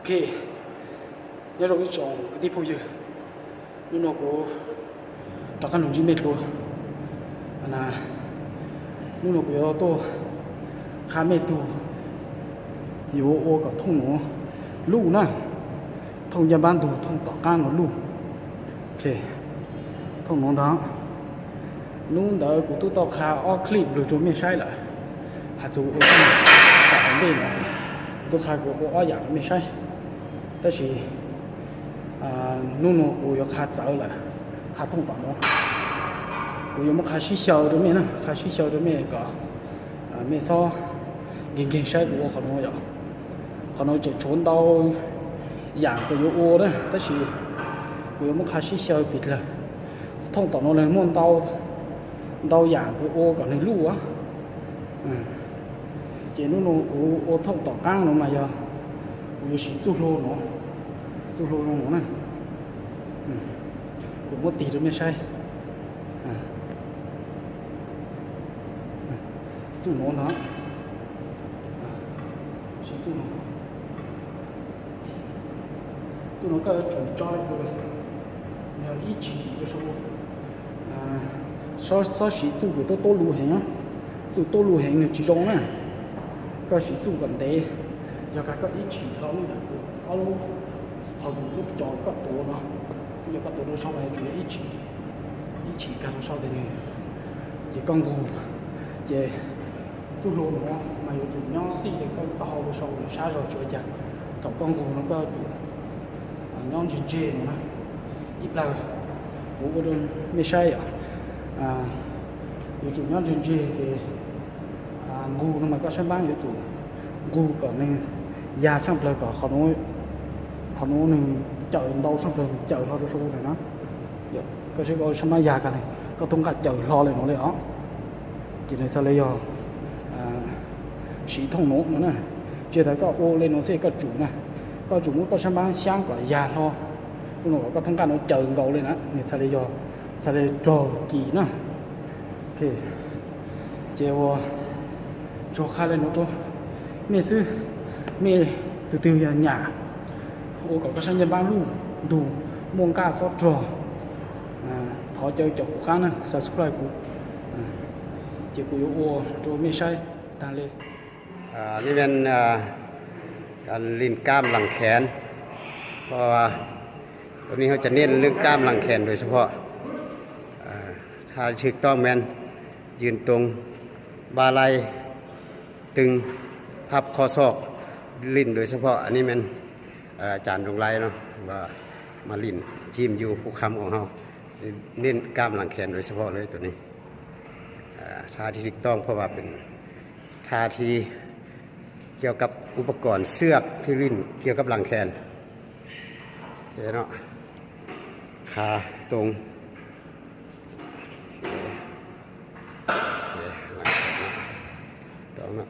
Ok, nyob zoo ib tsoom kwv tij phooj ywg, hnub no kuv rov qab los ntsib mej dlua. Hnub no kuv yuav tuaj qha mej txug yuav ua kom thooj nuav luj na, thooj ncaj npab ntug, thooj tom qaab nuav luj. Ok, thooj nuav ntag. Hnub ntawd kuv tub tau qha ob clip lug rua mej saib lawm, has txug ua thooj tom ntej lawm, kuv tub qha kuv ua ob yaam rua mej saib. Tab sis hnub no kuv yuav qha txawv lawm, qha thooj tom nuav. Kuv yuav muab qha sib xyaw rua mej na, qha sib xyaw rua mej kom mej xob nkeeg nkeeg saib kuv ua qhov nuav yom. Qhov nuav tseem tshuav ntau yaam kuv yuav ua na, tab sis kuv yuav muab qha sib xyaw pim dlawg. Thooj tom nuav nws muaj ntau yaam kuv ua kom nws luj. Ces hnub no kuv ua thooj tom qaab nuav mas yog kuv yuav siv txuj hlua nuav, txuj hlua nuav na. Kuv muab tig rua mej saib. Txuj nuav ntag. Siv txuj nuav. Txuj nuav koj yuav tsum tso le, yog ib tshim rua sau. Xob siv txuj kws tuab tuab luj heev, txuj tuab luj heev nws tsis zoo na. Koj siv txuj kom ntev, yog koj ib tshim hlo ne, ob lub, qhov lub co koj tuav no, yog koj tuav rau sau mas yuav tsum yog ib tshim, ib tshim kag rau sau tes nws, ces koj nqug, ces txuj hlua nuav mas yuav tsum nyob txij koj taub hau rau sau sab zog tsis ua cas. Thaum koj nqug no koj yuav tsum nyob ntseg ntseg no na. Ib plag kuv ua rau mej saib yom, yuav tsum nyob ntseg ntseg ces nqug no mas koj sab npaab yuav tsum nqug kom nws yag tshaaj plawg kom qhov nuav nws cawm ntau tshaaj plawg nws cawm hlo rau sau ntawm no. Koj saib koj sab npaab yag kag le, koj thooj nqaj cawm hlo le nuav le os. Ces nws txhaj le yog siv thooj nuav no na. Tsis tas koj ua le nuav xwb, koj tsum na, koj tsum muab koj sab npaab xyaab kom yag hlo, ua kom koj thooj nqaj nuav cawm nkaus le na, nws txhaj le yog, txhaj le rog kim na. Ces ua tsuas qha le nuav rua mej xwb, mej tug twg yog nyam ua kom koj sab ncaaj npaab luj ntug, muaj nqaj xob rog, thov caw caum kuv qaab na, subscribe kuv, ces kuv yuav ua rua mej saib taag le. Nim การเล่นกล้ามหลังแขน เพราะว่าตอนนี้เขาจะเน้นเรื่องกล้ามหลังแขนโดยเฉพาะ ท่าที่ถูกต้องแม่นยืนตรง บ่าไหล่ตึง พับข้อศอก เล่นโดยเฉพาะ อันนี้แม่น อาจารย์ดวงไลเนาะ ว่ามาเล่นยิมอยู่ภูคำของเรา เน้นกล้ามหลังแขนโดยเฉพาะเลยตัวนี้ ท่าที่ถูกต้องเพราะว่าเป็นท่าที่เกี่ยวกับอุปกรณ์เชือกที่เล่นเกี่ยวกับหลังแขน โอเคเนาะ ขาตรง โอเค หลังแขนเนาะ ต้องเนาะ